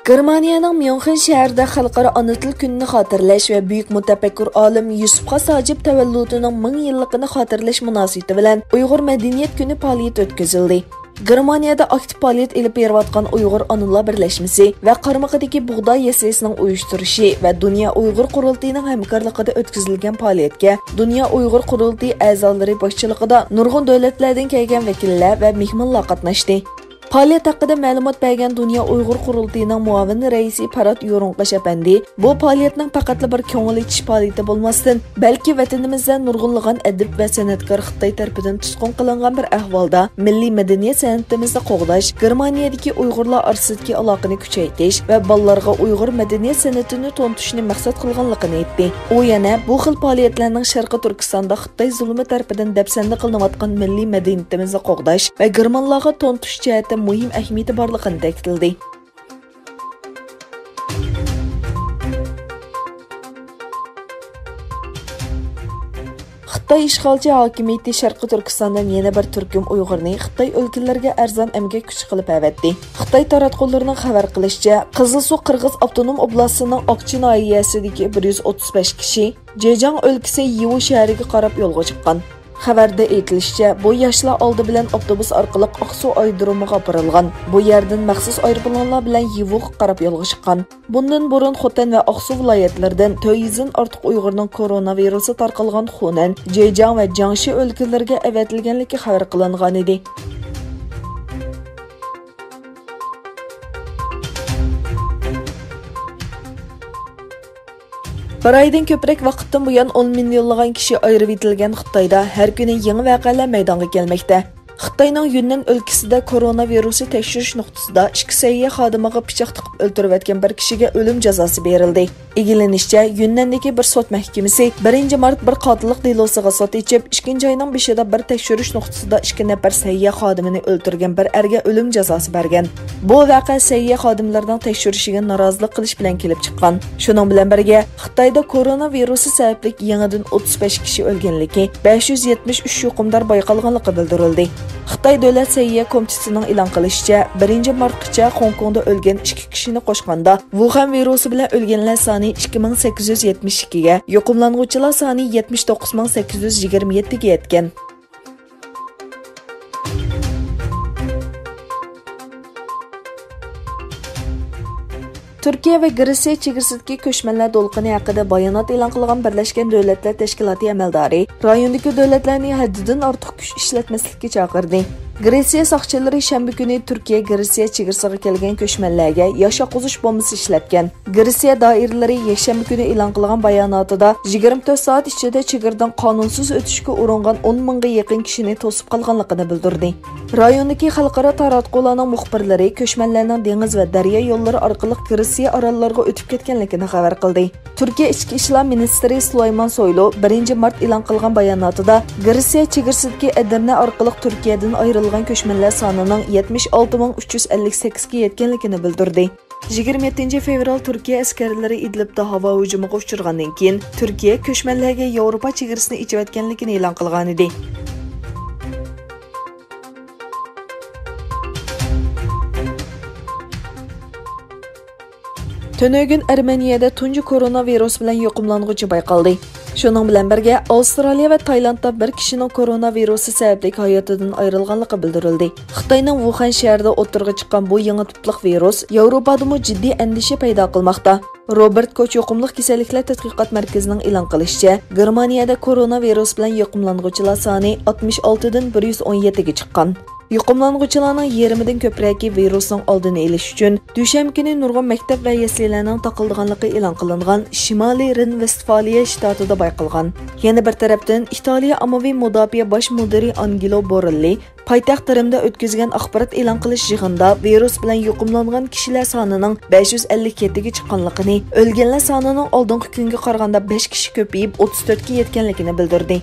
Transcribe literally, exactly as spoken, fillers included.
گېرمانىيەنىڭ ميۇنخېن شەھىرىدە خەلقئارا ئانا تىل كۈنىنى خاتىرىلەش ۋە بۈيۈك مۇتەپەككۇر ئالىم يۈسۈپ خاس ھاجىپ تەۋەللۇتىنىڭ مىڭ يىللىقىنى خاتىرىلەش مۇناسىۋىتى بىلەن ئۇيغۇر مەدەنىيەت كۈنى پائالىيىتى ئۆتكۈزۈلدى. گېرمانىيەدە ئاكتىپ پائالىيەت ئېلىپ بېرىۋاتقان ئۇيغۇر ئانىلار بىرلەشمىسى ۋە قارمىقىدىكى بۇغداي يەسلىسىنىڭ ئۇيۇشتۇرۇشى ۋە دۇنيا ئۇيغۇر قۇرۇلتىيىنىڭ ھەمكارلىقىدا ئۆتكۈزۈلگەن پائالىيەتكە دۇنيا ئۇيغۇر قۇرۇلتىيى ئەزالىرى باشچىلىقىدا نۇرغۇن دۆلەتلەردىن كەلگەن ۋەكىللەر ۋە مېھمانلار قاتناشتى. پائالىيەت ھەققىدە مەلۇمات بەرگەن دۇنيا ئۇيغۇر قۇرۇلتىيىنىڭ مۇئاۋىن رەئىسى پارات يورۇنقاش ئەپەندى، بۇ پائالىيەتنىڭ پەقەتلا بىر كۆڭۈل ئېچىش پائالىيىتى بولماستىن، بەلكى ۋەتىنىمىزدە نۇرغۇنلىغان ئەدىب ۋە سەنئەتكار خىتاي تەرىپىدىن تۇتقۇن قىلىنغان بىر ئەھۋالدا مىللىي مەدەنىيەت سەنئىتىمىزنى قوغداش، گېرمانىيەدىكى ئۇيغۇرلار ئارىسىدىكى ئالاقىنى كۈچەيتىش ۋە بالىلارغا ئۇيغۇر مەدەنىيەت سەنئىتىنى تونۇتۇشنى مەقسەت قىلغانلىقىنى ئېيتتى. ئۇ يەنە بۇ خىل پائالىيەتلەرنىڭ شەرقىي تۈركىستاندا خىتاي زۇلۇمى تەرىپىدىن دەپسەندە قىلىنىۋاتقان مىللىي مەدەنىيىتىمىزنى قوغداش ۋە گېرمانلارغا تونۇتۇش جەھەتتە مۇھىم ئەھمىيىتى بارلىقىنى تەكىتلىدى. خىتاي ئىشغالچى ھاكىمىيىتى شەرقىي تۈركىستاندىن يەنە بىر تۈركۈم ئۇيغۇرنى خىتاي ئۆلكىلىرىگە ئەرزان ئەمگەك كۈچى قىلىپ ئەۋەتتى. خىتاي تاراتقۇلىرىنىڭ خەۋەر قىلىشىچە، قىزىلسۇ قىرغىز ئاپتونوم ئوبلاستىنىڭ ئاقچى ناھىيەسىدىكى بىر يۈز ئوتتۇز بەش كىشى، جېجياڭ ئۆلكىسى يىۋۇ شەھىرىگە قاراپ يولغا چىققان. خەۋەردە ئېيتىلىشىچە، بۇ ياشلار ئالدى بىلەن ئاپتوبۇس ئارقىلىق ئاقسۇ ئايرودرومىغا ئاپىرىلغان. بۇ يەردىن مەخسۇس ئايروپىلانلار بىلەن يىۋۇغا قاراپ يولغا چىققان. بۇندىن بۇرۇن خوتەن ۋە ئاقسۇ ۋىلايەتلىرىدىن تۆت يۈزدىن ئارتۇق ئۇيغۇرنىڭ كورونا ۋىرۇسى تارقالغان خۇنەن، جېجياڭ ۋە جياڭشى ئۆلكىلىرىگە ئەۋەتىلگەنلىكى خەۋەر قىلىنغانىدى. بىر ئايدىن كۆپرەك ۋاقىتتىن بۇيان ئون مىليونلىغان كىشى ئايرىۋېتىلگەن خىتايدا ھەر كۈنى يېڭى ۋەقەلەر مەيدانغا كەلمەكتە. خىتاينىڭ يۈننەن ئۆلكىسىدە كورونا ۋىرۇسى تەكشۈرۈش نۇقتىسىدا ئىككى سەھىيە خادىمىغا پىچاق تىقىپ ئۆلتۈرۈۋەتكەن بىر كىشىگە ئۆلۈم جازاسى بېرىلدى. ئىگىلىنىشىچە، يۈننەندىكى بىر سوت مەھكىمىسى بىرىنچى مارت بىر قاتىللىق دېلوسىغا سوت ئېچىپ، ئىككىنچى ئاينىڭ بېشىدا بىر تەكشۈرۈش نۇقتىسىدا ئىككى نەپەر سەھىيە خادىمىنى ئۆلتۈرگەن بىر ئەرگە ئۆلۈم جازاسى بەرگەن. بۇ ۋەقە سەھىيە خادىملىرىنىڭ تەكشۈرۈشىگە نارازىلىق قىلىش بىلەن كېلىپ چىققان. شۇنىڭ بىلەن بىرگە، خىتايدا كورونا ۋىرۇسى سەۋەبلىك يېڭىدىن ئوتتۇز بەش كىشى ئۆلگەنلىكى، بەش يۈز يەتمىش ئۈچ يۇقۇمدار بايقالغانلىقى بىلدۈرۈلدى. خىتاي دۆلەت سەھىيە كومىتېتىنىڭ ئېلان قىلىشىچە، بىرىنچى مارتقىچە خوڭكوڭدا ئۆلگەن ئىككى كىشىنى قوشقاندا، ۋۇخەن ۋىرۇسى بىلەن ئۆلگەنلەر سانى ئىككى مىڭ سەككىز يۈز يەتمىش ئىككىگە، يۇقۇملانغۇچىلار سانى يەتمىش توققۇز مىڭ سەككىز يۈز يىگىرمە يەتتىگە يەتكەن. تۈركىيە ۋە گرېتسىيە چېگرىسىدىكى كۆچمەنلەر دولقۇنى ھەققىدە بايانات ئېلان قىلغان بىرلەشكەن دۆلەتلەر تەشكىلاتى ئەمەلدارى رايوندىكى دۆلەتلەرنى ھەددىدىن ئارتۇق كۈچ ئىشلەتمەسلىككە چاقىردى. گرېتسىيە ساقچىلىرى شەنبە كۈنى تۈركىيە گرېتسىيە چېگرىسىغا كەلگەن كۆچمەنلەرگە ياش ئاققۇزۇش بومبىسى ئىشلەتكەن. گرېتسىيە دائىرىلىرى يەكشەنبە كۈنى ئېلان قىلغان باياناتىدا، يىگىرمە تۆت سائەت ئىچىدە چېگرىدىن قانۇنسىز ئۆتۈشكە ئۇرۇنغان ئون مىڭغا يېقىن كىشىنى توسۇپ قالغانلىقىنى بىلدۈردى. رايوندىكى خەلقئارا تاراتقۇلارنىڭ مۇخبىرلىرى كۆچمەنلەرنىڭ دېڭىز ۋە دەريا يوللىرى ئارقىلىق گرېتسىيە ئاراللىرىغا ئۆتۈپ كەتكەنلىكىنى خەۋەر قىلدى. تۈركىيە ئىچكى ئىشلار مىنىستىرى سۇلايمان سويلۇ بىرىنچى مارت ئېلان قىلغان باياناتىدا، گرېتسىيە چېگرىسىدىكى ئەدىرنە ئارقىلىق تۈركىيەدىن ئايرىلغان كۆچمەنلەر سانىنىڭ يەتمىش ئالتە مىڭ ئۈچ يۈز ئەللىك سەككىزگە يەتكەنلىكىنى بىلدۈردى. يىگىرمە يەتتىنچى فېۋرال تۈركىيە ئەسكەرلىرى ئىدلىبتا ھاۋا ھۇجۇمىغا ئۇچرىغاندىن كېيىن، تۈركىيە كۆچمەنلەرگە ياۋروپا چېگرىسىنى ئېچىۋەتكەنلىكىنى ئېلان قىلغانىدى. تۈنۈگۈن ئەرمېنىيەدە تۇنجى كورونا ۋىرۇسى بىلەن يۇقۇملانغۇچى بايقالدى. شۇنىڭ بىلەن بىرگە، ئاۋسترالىيە ۋە تايلاندتا بىر كىشىنىڭ كورونا ۋىرۇسى سەۋەبلىك ھاياتىدىن ئايرىلغانلىقى بىلدۈرۈلدى. خىتاينىڭ ۋۇخەن شەھىرىدە ئوتتۇرىغا چىققان بۇ يېڭى تىپلىق ۋىرۇس ياۋروپادىمۇ جىددىي ئەندىشە پەيدا قىلماقتا. روبېرت كوچ يۇقۇملۇق كېسەللىكلەر تەتقىقات مەركىزىنىڭ ئېلان قىلىشىچە، گېرمانىيەدە كورونا ۋىرۇسى بىلەن يۇقۇملانغۇچىلار سانى ئاتمىش ئالتىدىن بىر يۈز ئون يەتتىگە چىققان. يۇقۇملانغۇچىلارنىڭ يېرىمىدىن كۆپرەكى ۋىرۇسنىڭ ئالدىنى ئېلىش ئۈچۈن دۈشەنبە كۈنى نۇرغۇن مەكتەپ ۋە يەسلىلەرنىڭ تاقىلىدىغانلىقى ئېلان قىلىنغان شىمالىي رىن ۋېستفالىيە شتاتىدا بايقالغان. يەنە بىر تەرەپتىن، ئىتالىيە ئاممىۋى مۇداپىئە باش مۇدىرى ئانگېلو بورېللى پايتەخت رىمدە ئۆتكۈزگەن ئاخبارات ئېلان قىلىش يىغىنىدا ۋىرۇس بىلەن يۇقۇملانغان كىشىلەر سانىنىڭ بەش يۈز ئەللىك يەتتىگە چىققانلىقىنى، ئۆلگەنلەر سانىنىڭ ئالدىنقى كۈنگە قارىغاندا بەش كىشى كۆپىيىپ، ئوتتۇز تۆتكە يەتكەنلىكىنى بىلدۈردى.